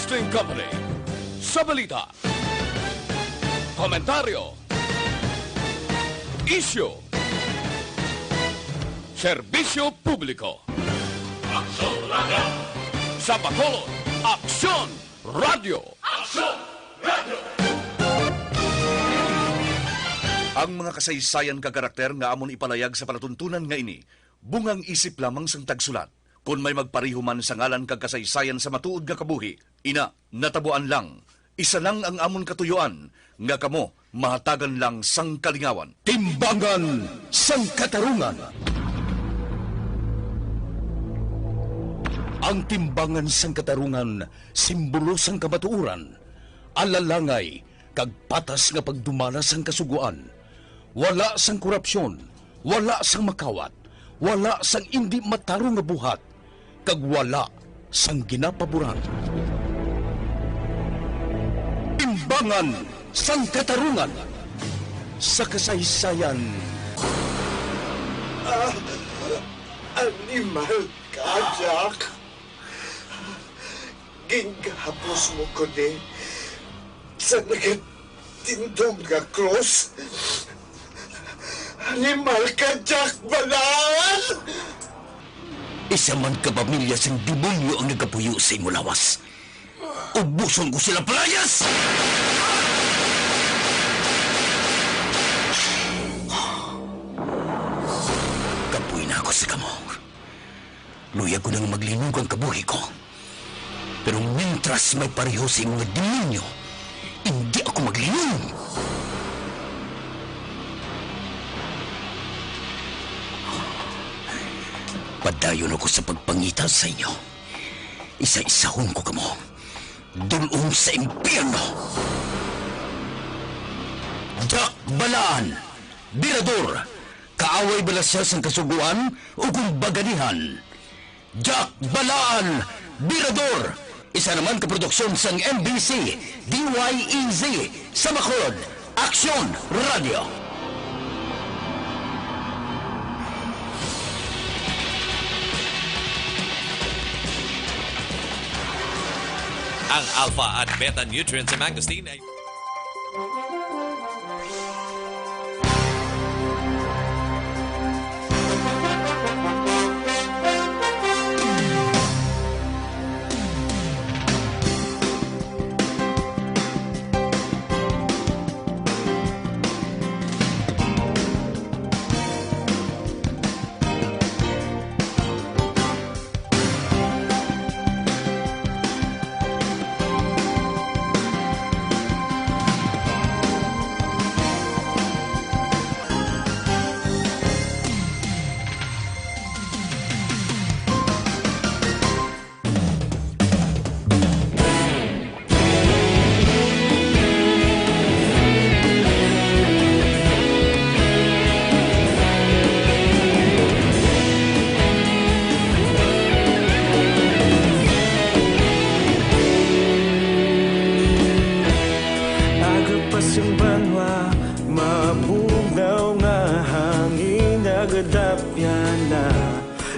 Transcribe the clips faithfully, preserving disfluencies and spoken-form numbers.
Broadcasting Company. Sa balita, komentaryo, isyu, serbisyo publiko. Aksyon Radio! Sa Bacolod, Aksyon Radio! Aksyon Radio! Ang mga kasaysayan kag karakter nga amon ipalayag sa palatuntunan nga ini, bungang isip lamang sang tagsulat. Kon may magpareho man sa ngalan kag kasaysayan sa matuod nga kabuhi, ina, natabuan lang. Isa lang ang amon katuyoan, nga kamo mahatagan lang sang kalingawan. Timbangan sang Katarungan. Ang timbangan sang katarungan, simbolo sang kamatuoran, alalangay, kag patas nga pagdumala sang Kasugoan. Wala sang korupsyon, wala sang makawat, wala sang indi matarong nga buhat, kag wala sang ginapaboran. Timbangan sang Katarungan sa kasaysayan. Ah, animal ka, Jack. Gingahapos mo ko ni sa nagatindog nga krus. Animal ka, Jack Balaan! Isa man ka pamilya sang demonyo ang nagapuyo sa imo lawas. Ubuson ko sila, palayas! Kapoy na ako sa kamo. Luyag ko nang maglinog ang kabuhi ko. Pero mintras may pareho sa imo nga demonyo, indi ako maglinog. Padayon ako sa pagpangita sa inyo. Isa-isahon ko kamo. Dul-ong sa impyerno. Jack Balaan, Birador, kaaway bala sia sang Kasugoan o kumbaga niyan? Jack Balaan, Birador, isa naman ka produksyon sang M B C, D Y E Z, sa Bacolod, Aksyon Radio. Ang alpha at beta nutrients sa mangosteen ay Aga pa sing banwa, mabugnaw nga hangin nagadapyan na.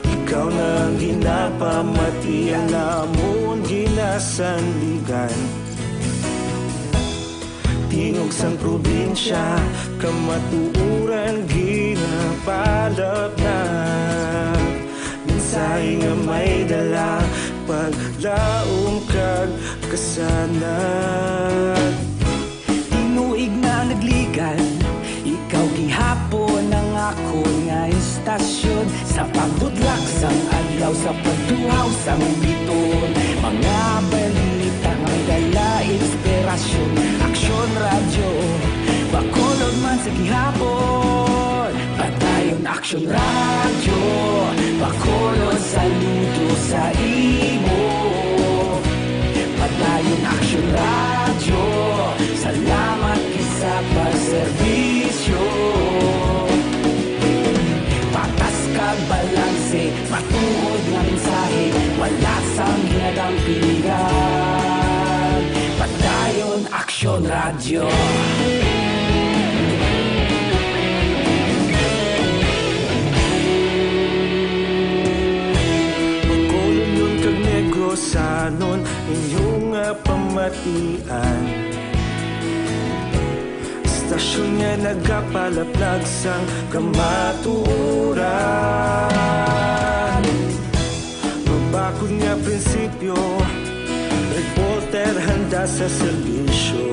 Ikaw na ang ginapamati, ang amon ginasandigan. Tingog sang probinsya, kamatuoran ginapalapnag. Mensahe nga may dala, paglaom kag kasanag. Tinuig na nagligan, ikaw gihapon ang akon nga istasyon. Sa pagbutlak sang adlaw, sa pagtuhaw sang biton, mga balita may dala inspirasyon. Aksyon Radyo, Bacolod man sa gihapon. Padayon Aksyon Radyo, Bacolod, saludo sa imo. Padayon Aksyon Radyo, salamat gid sa pagserbisyo. Patas kag balanse, matuod nga mensahe, wala sang ginadampingan. Padayon Aksyon Radyo. Bacolodnon kag Negrosanon, Inyo nga pamatian, estasyon nga nagapalaplag sang kamatuoran. Mabakod nga prinsipyo, reporter handa sa serbisyo.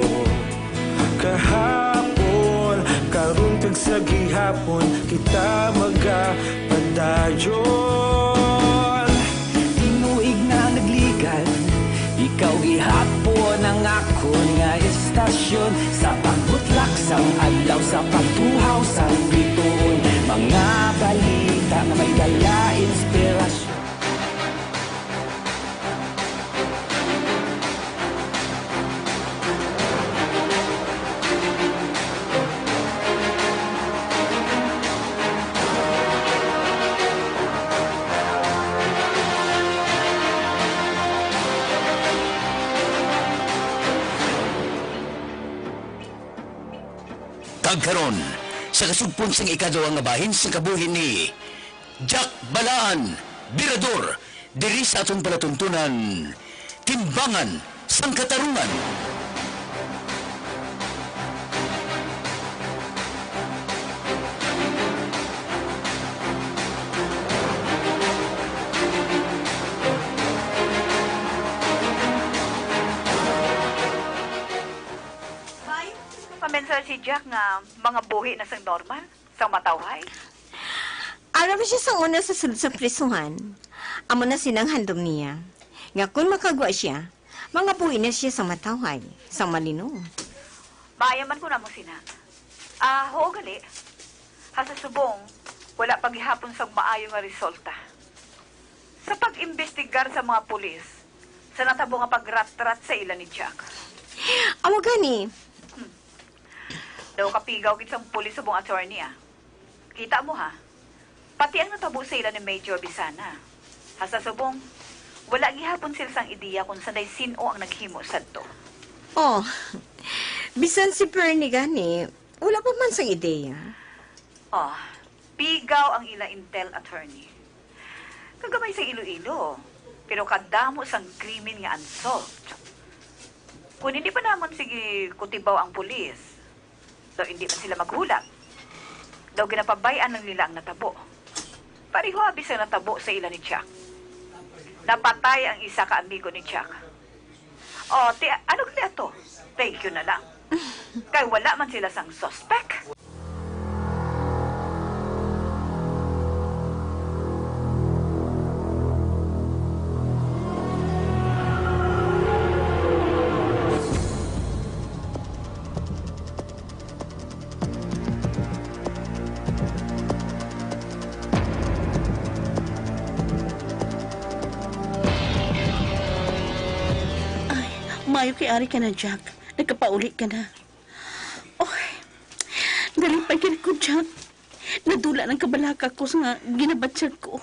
Kahapon, karon, kag sa gihapon, kita magapadayon. Tinuig na nagligan, ikaw gihapon ang akon nga estasyon. Sa pagbutlak sang adlaw, sa pagtuhaw sang bituon, mga balita nga may dala inspirasyon. Kag karon, sa kasugpon sang ikaduha nga bahin sang kabuhi ni Jack Balaan, Birador, diri sa aton palatuntunan, Timbangan sang Katarungan. Pamensa si Jack nga mga buhi na sang normal, sang matawhay. Ara pa siya sang una sa sulod sa prisuhan. Amo na sinang handom niya, nga kon makagwa siya, mangabuhi na siya sang matawhay, sang malino. Maayo man kun amo sina. Ah, huo gali. Ha, sa subong, wala pa gihapon sang maayo nga resulta sa pag-imbestigar sa mga pulis sa natabo nga pagratrat sa ila ni Jack. Amo gani. Hmm. Daw kapigaw gid sang pulis subong, attorney, ah. Kita mo, ha? Pati ang natabo sa ila ni Major Bisana. Ha, sa subong, wala gihapon sila sang ideya kung sanday sin-o ang naghimo sadto. Oh, bisan si Bernie gani, wala pa man sang ideya. Oh, pigaw ang ila intel, attorney. Kagamay sa Iloilo, pero kadamo sang krimen nga unsolved. Kung hindi pa namon sige kutibaw ang pulis, daw hindi man sila maghulat. Daw ginapabay-an lang nila ang natabo. Pareho abi sa natabo sa ila ni Jack. Napatay ang isa ka amigo ni Jack. O, ti, ano gali ato? Thank you na lang. Kay wala man sila sang suspect. Ay, maayo kay ari ka na, Jack. Nakapauli ka na. Oy, nalipay gid ko, Jack. Nadula ang kabalaka ko sa nga ginabatyag ko.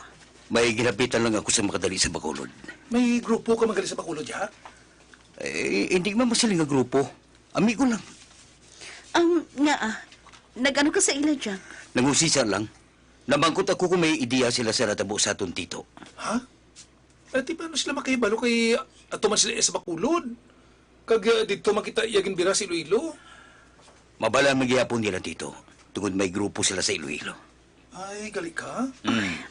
May ginapitan lang ako sa makadali sa Bacolod. May grupo ka magali sa Bacolod, Jack? Eh, hindi man masiling nga grupo. Amigo lang. Um, nga, ah, nag-ano ka sa ila, Jack? Nangusisa lang. Namangkot ako kung may ideya sila sa natabo sa aton tito. Ha? Eh, ti paano sila makahibalo kay ato man sila sa Bacolod? Kag, ah, didto man kita iya ginbira sa Iloilo? Mabal-an man gihapon nila, tito, tungod may grupo sila sa Iloilo. Ay, gali ka? Mm.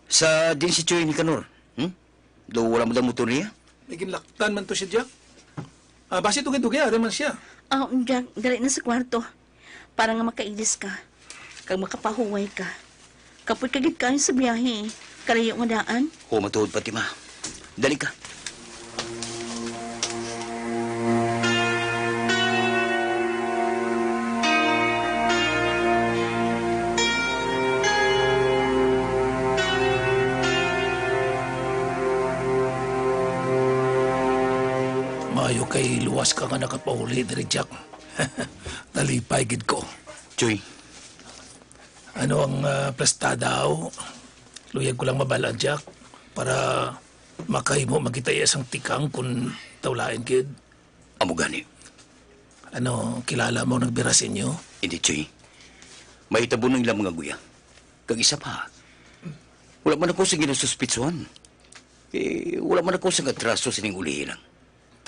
Sa din si Choy Nicanor, hmm? Daw wala mo daw motor niya? May ginlaktan man to siya, Jack. Ah, basi dugay-dugay, ari man siya. Ah, Jack, dali na sa kwarto. Para nga makailis ka, kag makapahuway ka. Kapoy ka gid kaayo sa biyahe, eh. Kalayo nga daan. Huo, matuod, Fatima. Dali ka. Maayo kay luwas ka nga nakapauli diri, Jack. Nalipay gid ko. Choy. Ano ang, ah, plastada, ho? Luyag ko lang mabal-an, Jack, para makahimo man kita iya sang tikang kon daw lain gid. Amo gani. Ano, kilala mo ang nagbira sa inyo? Hindi, Choy. Mahitabo ang ilang mga guya. Kag isa pa, wala man ako sa ginasuspitsuhan. Eh, wala man ako sang atraso sining ulihi lang.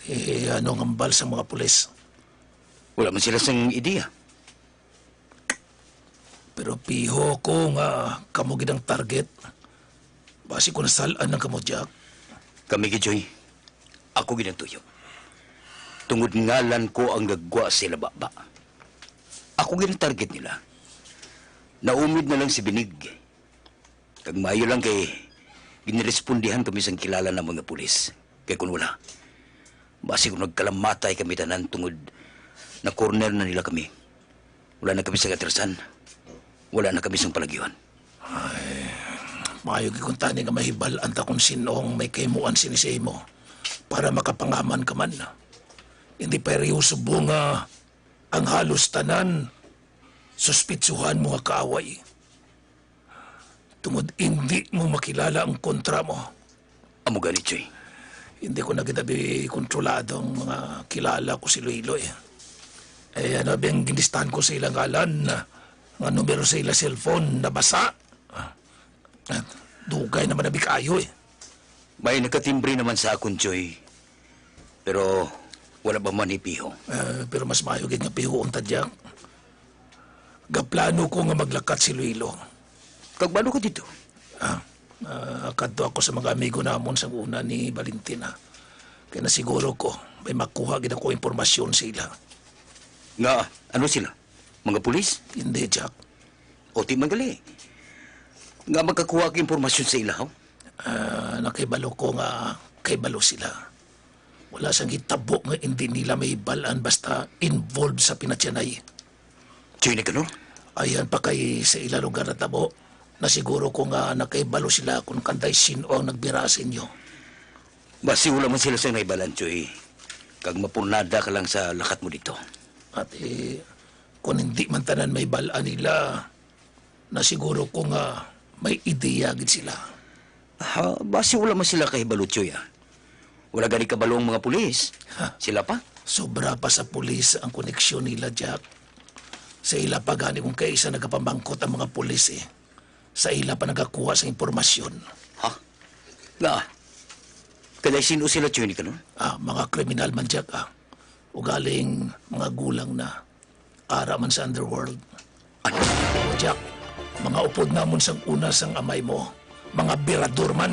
Eh, ano ang hambal sang mga pulis? Wala man sila sang ideya. Pero piho ko nga kamo gid ang target. Basi ko nasal-an lang kamo, Jack. Kami gid, Joy. Ako gid ang tuyo. Tungod ngalan ko ang nagwa sa ila baba. Ako gid ang target nila. Naumid na lang si Binig. Kag maayo lang kay ginrespondihan kami sang kilala namon nga pulis. Kay kun wala, basi kung nagkalamatay kami tanan tungod na-corner na nila kami. Wala na kami sang atrasan. Wala na kami sang palagiwan. Ay, maayo gid kuntani nga mahibal-an ta kung sin-o ang may kahimuan sini sa imo, para makapangaman ka man. Hindi pa reho subong nga ang halos tanan suspitsuhan mo nga kaaway. Tungod indi mo makilala ang kontra mo. Amo gani, Choy. Hindi ko na gid abi kontrolado ang mga kilala ko sa Iloilo, eh. Eh, ano abi ang ginistahan ko sa ilang ngalan, nga numero sa ila cellphone, nabasa? Ah, dugay naman abi kaayo, eh. May nakatimbre naman sa akon, Choy. Pero wala pa man ipiho. Eh, pero mas maayo gid nga pihoon ta, Jack. Gaplano ko nga maglakat sa Iloilo. Kag balo ka dito? Ah, ah, kadto ako sa mga amigo namon sang una ni Valentina. Kay nasiguro ko, may makuha gid ako impormasyon sa ila. Nga, ano sila? Mga pulis? Hindi, Jack. O, di man gali. Nga makakuha ka impormasyon sa ila, ho? Ah, nakahibalo ko nga kahibalo sila. Wala sang hitabo nga indi nila mahibal-an basta involved sa pinatyanay. Joy Nicanor? Ayan pa kay sa ila lugar natabo. Nasiguro ko nga nakahibalo sila kung kanday sin-o ang nagbira sa inyo. Basi wala man sila sang nahibal-an, Joy. Kag mapurnada ka lang sa lakat mo dito. At, eh, kung hindi man tanan mahibal-an nila, nasiguro ko nga may ideya gid sila. Ha, basi wala man sila kahibalo, Choy, ah. Wala gani kabalo ang mga pulis. Ha? Sila pa? Sobra pa sa pulis ang koneksyon nila, Jack. Sa ila pa gani kung kaisa nagapamangkot ang mga pulis, eh. Sa ila pa nagakuha sa impormasyon. Ha? Nga, kanday sin-o sila, Choy Nicanor? Ah, mga kriminal man, Jack, ah. Ugaling mga gulang na. Ara man sa underworld. Ano? O, Jack, mga upod namon sang una sang amay mo, mga birador man.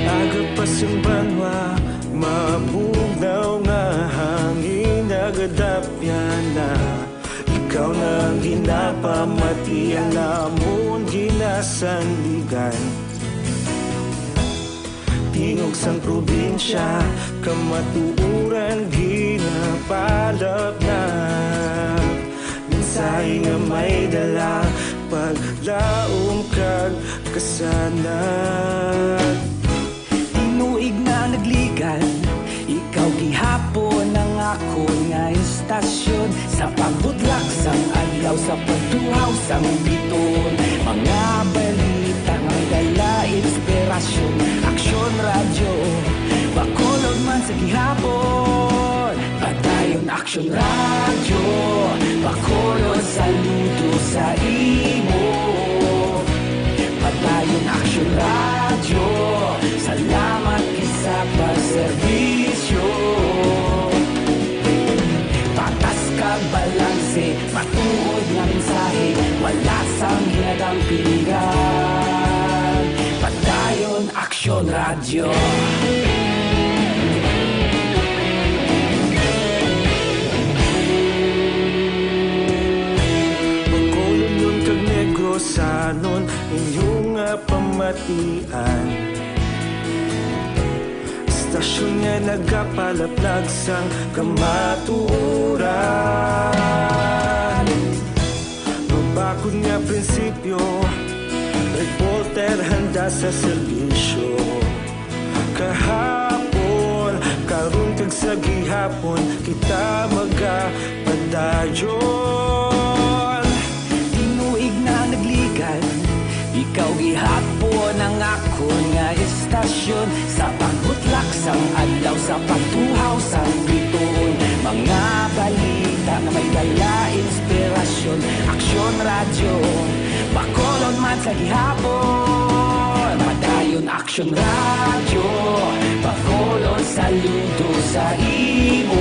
Aga pa sang banwa, mabugnaw nga hangin, nagadapyan na. Ikaw na ang ginapamati, ang lamon ginasandigan. Tingog sang probinsya, kamatuoran ginapalapnap. Mensahe nga may dala, paglaom kag kasanag. Tinuig na nagligan, ikaw gihapon ang akon nga istasyon. Sa pagbudlak sang adlaw, sa pagtuhaw sang biton, mga balita nga dala inspirasyon. Aksyon Radyo, Bacolod man sa gihapon. Padayon Aksyon Radyo, Bacolod, saludo sa imo. Padayon Aksyon Radyo, salamat gid sa pagserbisyo. Patas kag balanse, matuod nga mensahe, wala sang ginadampingan. Padayon Aksyon Radyo. Bacolodnon kag Negrosanon, inyo nga pamatian. Istasyon nga nagapalaplag sang kamatuoran. Mabakod nga prinsipyo, reporter handa sa serbisyo. Kahapon, karon kag sa gihapon. Hapon kita magapadayon. Tinuig na nagligad, ikaw gihapon ang akon nga istasyon. Sa pagbutlak sang adlaw, sa pagtuhaw sang bituon, mga balita nga may dala inspirasyon. Aksyon Radyo, Bacolod man sa gihapon. Padayon Aksyon Radyo, Bacolod, saludo sa imo.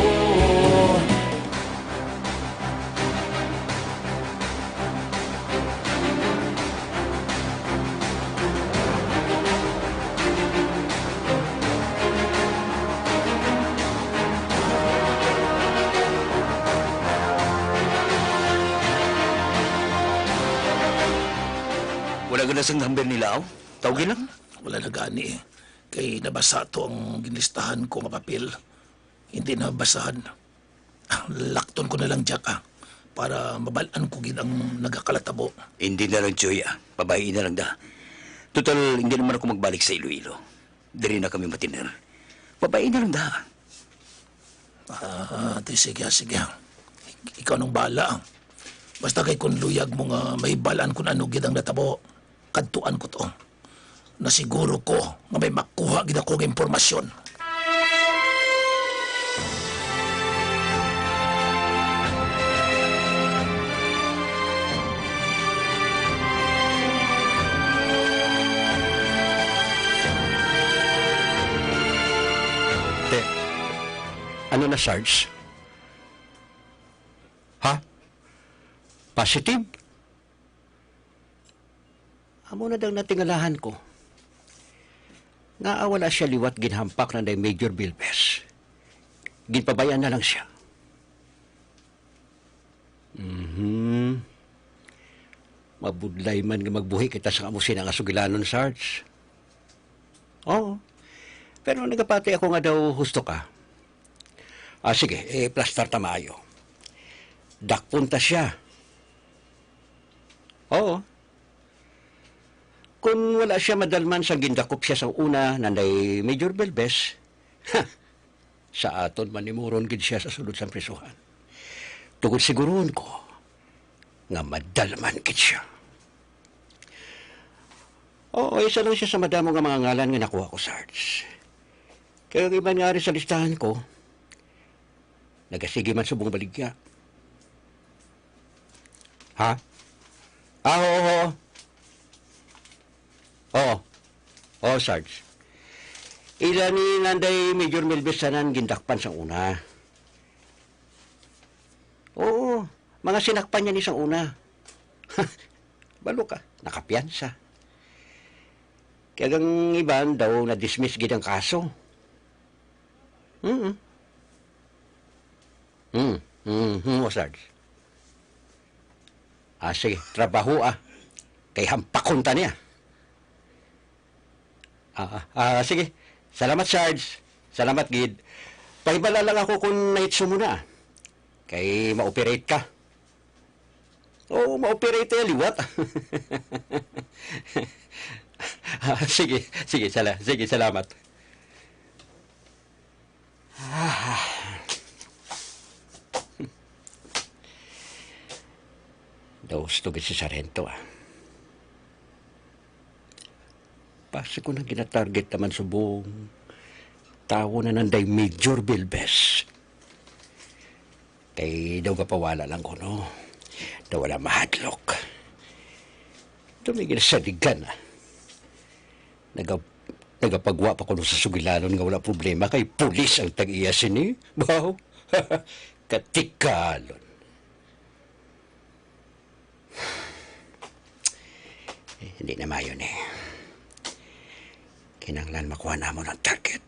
Wala ka na sang number nila, aw? Tawgi lang. Wala na gani, eh. Kay nabasa to ang ginlistahan ko nga papel. Hindi na basahan. Ah, lakton ko na lang, Jack, ah, para mabal-an ko gid ang nagakalatabo. Hindi na lang, Joy, ah. Pabay-i na lang da. Total, hindi naman ako magbalik sa Iloilo. Diri na kami matiner. Pabay-i na lang da. Ah, di, sige, ah, sige, ah. Ik-, ikaw nang bahala, ah. Basta kay kung luyag mo nga mahibal-an kung ano gid ang natabo, kadtuan ko to. Nasiguro ko nga may makuha gid ako nga impormasyon. Te, ano na, Sarge? Ha? Positive? Amo na dang natingalahan ko. Ngaa wala siya liwat ginhampak na ni Major Bilbes? Ginpabayaan na lang siya. Mhm. Mabudlay man nga magbuhi kita sa amo sina nga sugilanon, Sarge. Oo. Pero nagapati ako nga daw husto ka. Ah, sige, iplastar ta maayo. Dakpon ta siya. Oo. Kon wala siya madalman sang gindakop siya sang una nanday Major Belbes, ha, sa aton manimuron gid siya sa sulod sang prisuhan. Tungod siguruhon ko nga madalman gid siya. Oo, isa lang siya sa madamo nga mga ngalan nga nakuha ko, Sarge. Kay ang iban nga ari sa listahan ko, nagasige man subong baligya. Ha? Ah, oo, oo. Oo. Oo, Sarge. Ila ni nanday Major Melvin Sanan gindakpan sang una. Oo, mga sinakpan niya ni sang una. Balo ka, nakapiyansa. Kaya ang iban daw na-dismiss gid ang kaso. Mm. Mm, mm, mm, Sarge. Ah, sige, trabaho, ah. Kay hampakon ta niya. Ah, ah, ah, sige. Salamat, Sarge. Salamat gid. Pahibala lang ako kung naitso mo na. Kay ma-operate ka. Oo, ma-operate ya liwat. Ah, sige, sige, sala-, sige, salamat. Ah. Daw gusto gid si Sargento, ah. Basi ko na ginatarget naman subong tawo na nanday Major Bilbes. Kay daw gapawala lang ko, no? Daw wala mahadlok. Daw may ginasaligan, ah. Naga-, nagapagwa pa kuno sa sugilanon nga wala problema kay pulis ang tag-iya sini. Baw, katikalon. Eh, hindi na maayo ni. Kinahanglan makuha namon ang target.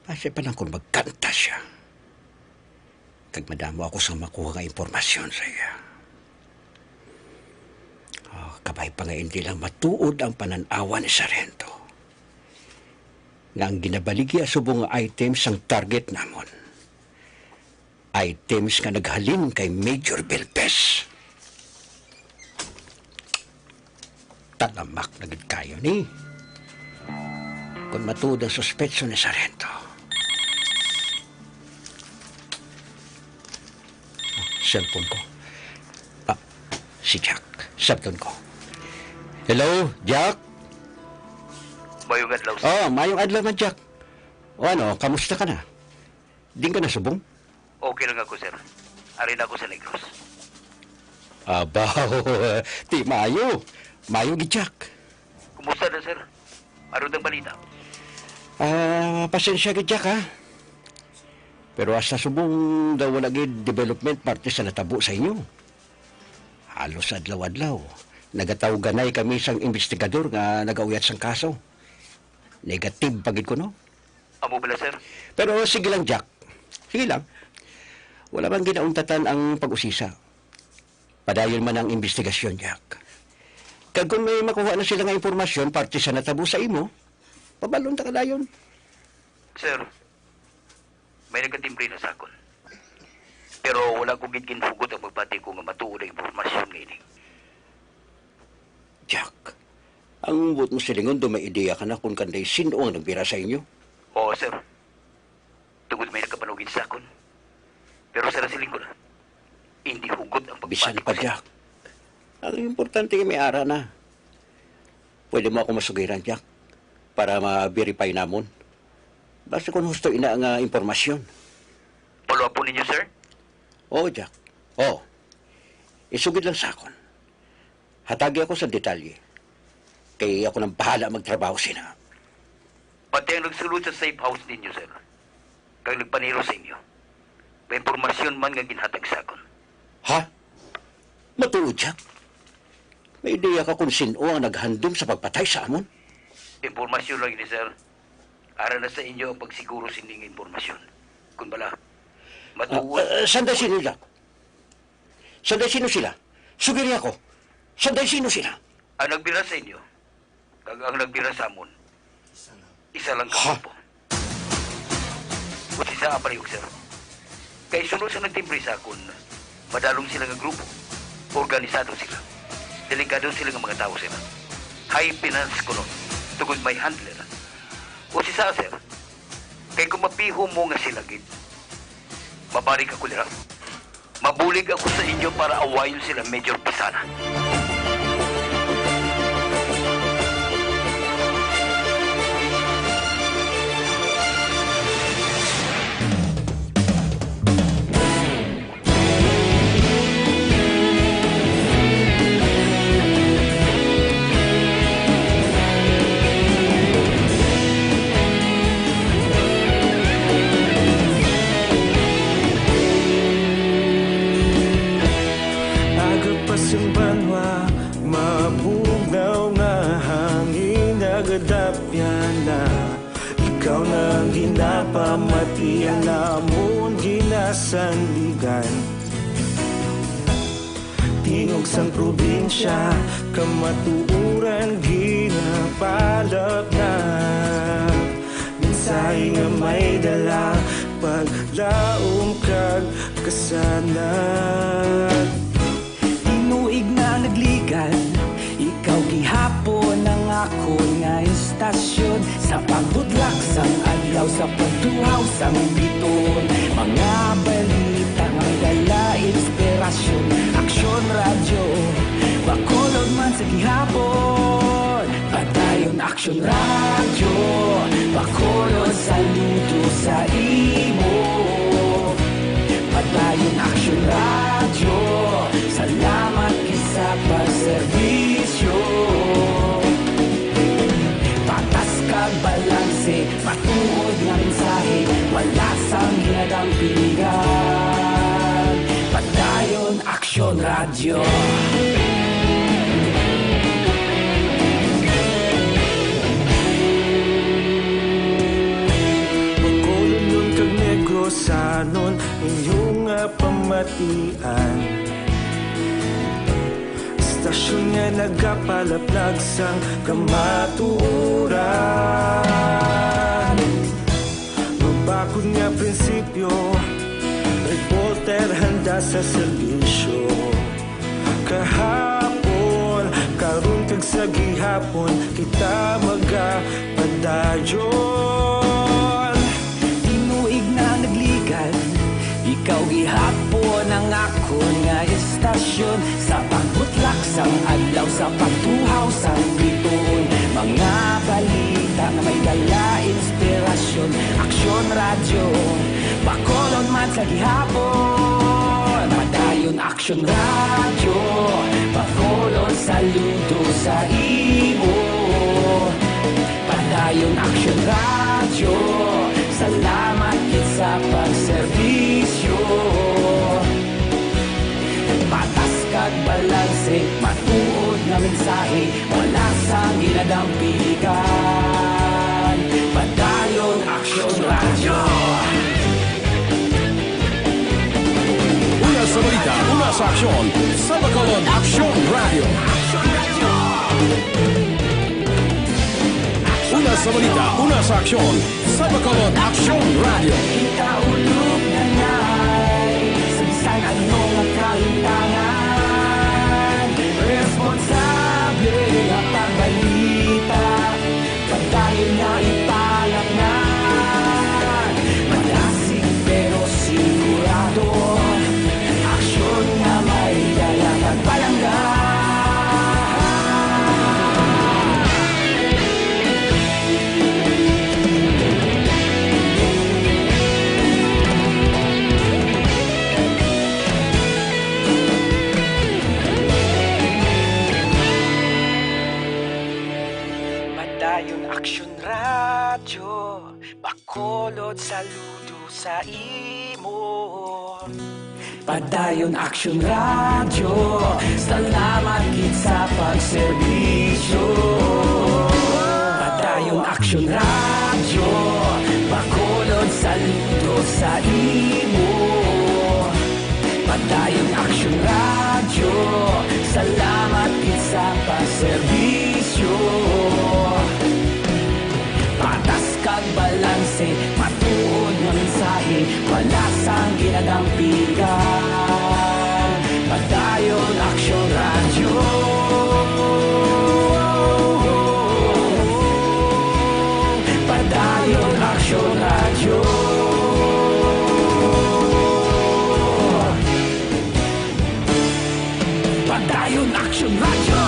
Basi pa lang kung magkanta siya. Kag madamo ako sa makuha nga impormasyon sa iya. Oh, kabay pa nga hindi lang matuod ang panan-awa ni Sargento nga ang ginabaligya subong nga items ang target namon. Items nga naghalin kay Major Belpes. Talamak na gid kayo ni. Kung matuod ang suspetso ni Sargento. Cellphone ko. Ah, si Jack. Sabton ko. Hello, Jack? Mayong adlaw, sir. Oh, mayong adlaw man, Jack. O ano, kamusta ka na? Din ka na subong? Okay lang ako, sir. Ari na ako sa Negros. Abaw, ti mayo. Mayo gid, Jack. Kumusta na, sir? Ano ang balita? Ah, pasensya gid, Jack, ha? Pero hasta subong daw wala gid development parte sa natabo sa inyo. Halos adlaw-adlaw, nagatawganay kami sang investigador nga nagauyat sang kaso. Negative pa gid kuno. Amo bala, sir? Pero sige lang, Jack. Sige lang. Wala man ginauntatan ang pag-usisa. Padayon man ang investigasyon, Jack. Kag kung may makuha na sila nga impormasyon parte sa natabo sa imo, pabalon ta ka dayon. Sir, may nagkatimbre na sa akon. Pero wala ko gid ginhugot ang pagbati ko nga matuod ang impormasyon nga ini. Jack, ang buot mo silingon daw may ideya ka na kung kanday sin-o ang nagbira sa inyo? Oo, sir. Tungod may nagkapanugid sa akon. Pero, sir, siling ko na, hindi hugot ang pagbati Bisan ko pa, sa Jack. Ang importante nga may ara na. Pwede mo ako masugiran, Jack, para ma-verify namon. Basta kung husto ina nga impormasyon. Follow up po ninyo, sir? Oo, Jack. Oo. Isugid lang sa akon. Hatagi ako sa detalye. Kay ako nang bahala magtrabaho sina. Pati ang nagsulod sa safe house ninyo, sir. Kag nagpaniro sa inyo. May impormasyon man nga ginhatag sa akon. Ha? Matuod, Jack? May ideya ka kung sin-o ang naghandom sa pagpatay sa amon? Impormasyon lang ini, sir. Ara na sa inyo ang pagsiguro sini nga impormasyon. Kung bala, matuod. Ah, ah, sanday sino, Jack? Sanday sino sila? Sugiri ako. Sanday sino sila? Ang nagbira sa inyo, kag ang nagbira sa amon, isa lang ka grupo. Usisa ang palihog, sir. Kay suno sa nagtimbre sa akon, madalom sila nga grupo. Organisado sila. Delikado sila nga mga tawo sila. High finance kuno, tungod may handler. Usisa, sir. Kay kung mapihom mo nga sila gid, mabalik ako nila. Mabulig ako sa inyo para awayon sila, Major Pisana. Aga pa sang banwa, mabugnaw nga hangin, nagadapyan na. Ikaw na ang ginapamati, ang amon ginasandigan. Tingog sang probinsya, kamatuoran ginapalapnap. Mensahe nga may dala, paglaom kag kasanag. Tinuig na nagligad, ikaw gihapon ang akon nga istasyon. Sa pagbudlak sang adlaw, sa pagduhaw sang biton, mga balita nga dala inspirasyon. Aksyon Radyo, Bacolod man sa gihapon. Padayon Aksyon Radyo, Bacolod, saludo sa imo. Padayon Aksyon Radyo, salamat gid sa pagserbisyo. Patas kag balanse, matuod nga mensahe, wala sang ginadampingan. Padayon Aksyon Radyo. Bacolodnon kag Negrosanon, inyo nga pamatian. Istasyon nga nagapalaplag sang kamatuoran. Mabakod nga prinsipyo, reporter handa sa serbisyo. Kahapon, karon, kag sa gihapon, kita magapadayon. Tinuig na nagligad, ikaw gihapon ang Ang akon nga istasyon, sa pagbutlak sang adlaw, sa pagtuhaw sang bituon, mga balita nga may dala inspirasyon. Aksyon Radyo, Bacolod man sa gihapon. Padayon Aksyon Radyo, Bacolod, saludo sa imo. Padayon Aksyon Radyo, salamat gid sa pagserbisyo. Patas kag balanse, matuod nga mensahe, wala sang ginadampigan. Padayon Aksyon Radyo. Una sa balita, una sa aksyon, sa Bacolod Aksyon Radyo. Una sa balita, una sa aksyon, sa Bacolod Aksyon Radyo. Ikaulog na ngay, sa bisan ano nga kahitangan, responsable nga pagbalita. Padayon nga ipalaknad, madasig pero sigurado, aksyon nga may dala kag palangga. Padayon Aksyon Radyo, Bacolod, saludo sa imo. Padayon Aksyon Radyo, salamat gid sa pagserbisyo. Padayon Aksyon Radyo, Bacolod, saludo sa imo. Padayon Aksyon Radyo, salamat gid sa pagserbisyo. Patas kag balanse, matuod nga mensahe, wala sang ginadampigan. Padayon Aksyon Radyo. Padayon Aksyon Radyo. Padayon Aksyon Radyo.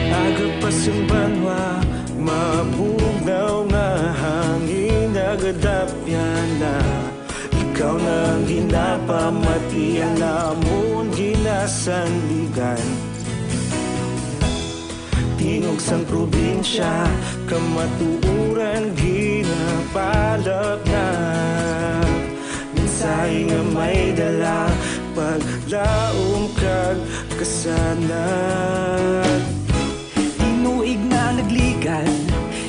Aga pa sang banwa, mabugnaw nga hangin nagadapyan na. Ikaw na ang ginapamati, ang amon ginasandigan. Tingog sang probinsya, kamatuoran ginapalapnap. Mensahe nga may dala, paglaom kag kasanag. Tinuig na nagligad,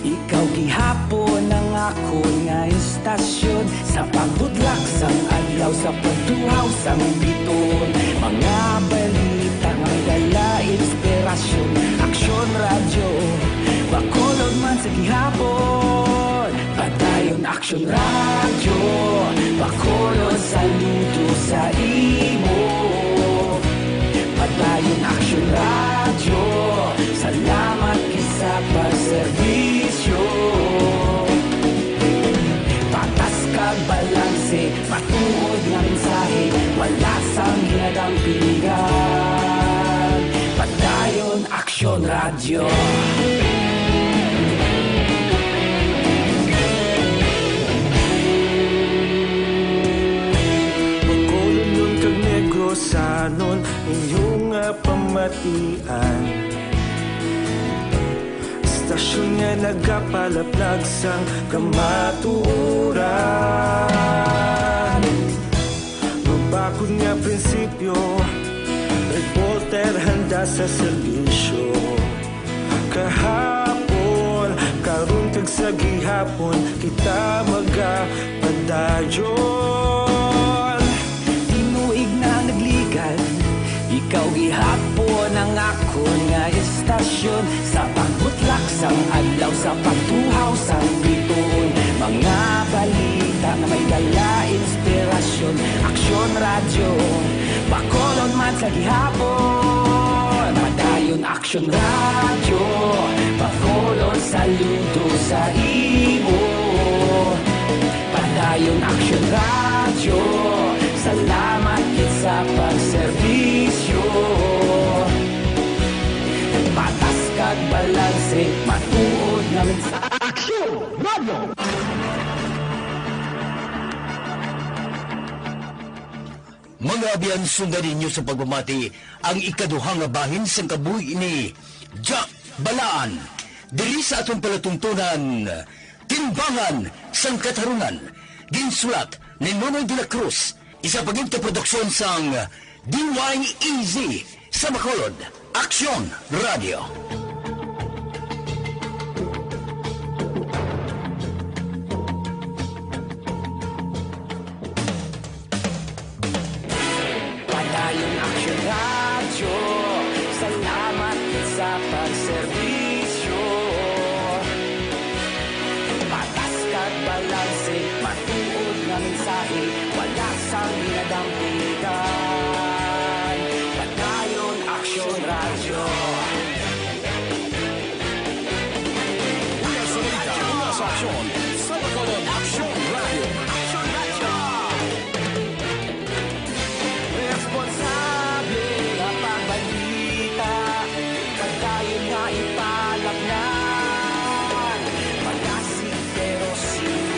ikaw gihapon ang akon nga istasyon. Sa pagbutlak sang adlaw, sa pagtuhaw sang bituon, mga balita nga may dala inspirasyon. Aksyon Radyo, Bacolod man sa gihapon. Padayon Aksyon Radyo, Bacolod, saludo sa imo. Padayon Aksyon Radyo, salamat gid sa pagserbisyo. Patas kag balanse, matuod nga mensahe, wala sang ginadampigan. Padayon Aksyon Radyo. Bacolodnon kag Negrosanon, inyo nga pamatian. Istasyon nga nagapalaplag sang kamatuoran. Mabakod nga prinsipyo, reporter handa sa serbisyo. Kahapon, karon kag sa gihapon, kita magapadayon. Tinuig na nagligad, ikaw gihapon ang akon nga istasyon. Sa pagbutlak sang adlaw, sa pagtuhaw sang bituon, mga balita nga may dala inspirasyon. Aksyon Radyo, Bacolod man sa gihapon. Padayon Aksyon Radyo, Bacolod saludo sa imo. Padayon Aksyon Radyo, salamat gid sa pagserbisyo. Patas kag balanse, matuod nga mensahe. Aksyon Radyo! Mga abyan, sundan ninyo sa pagpamati ang ikaduha nga bahin sang kabuhi ni Jack Balaan diri sa aton palatuntunan, Timbangan sang Katarunan. Ginsulat ni Nonoy de la Cruz, isa pa gid ka produksyon sang D Y E Z sa Bacolod, Aksyon Radio. Padayon Aksyon Radyo, salamat sa pagserbisyo. Patas kag balanse, matuod nga mensahe, wala sang ginadampigan. Padayon Aksyon Radyo. Una sa balita, una sa aksyon,